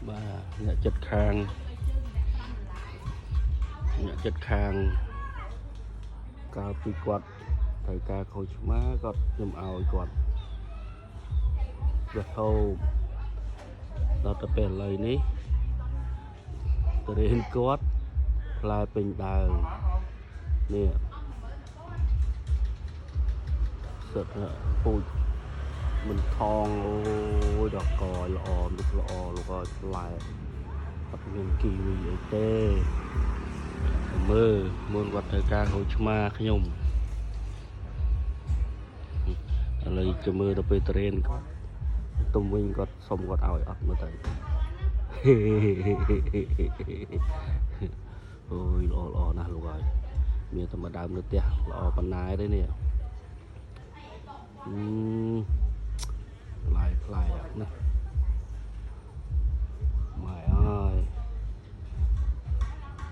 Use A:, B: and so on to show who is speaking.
A: បាទអ្នកចិត្តខាងអ្នកចិត្តខាងកាលពីគាត់ត្រូវការខូចឆ្មាគាត់ខ្ញុំឲ្យគាត់រហូតដល់ទៅពេលឥឡូវនេះទុរេនគាត់ផ្លែពេញដើមនេះសិតតែពូជមិនថងអូយដល់កល្អលុកល្អលោកអើយផ្លែអត់មានគីវីអីទេមើលមុនគាត់ត្រូវការខូចឆ្មាខ្ញុំឥឡូវจะមើលទៅពេលទុរេនគាត់ទុំវិញគាត់សុំគាត់ឲ្យអត់មើលទៅ អូយល្អល្អណាស់លោកអើយមានតែមួយដើមនៅផ្ទះល្អប៉ុណ្ណាទេនេះអឺផ្លែផ្លែណា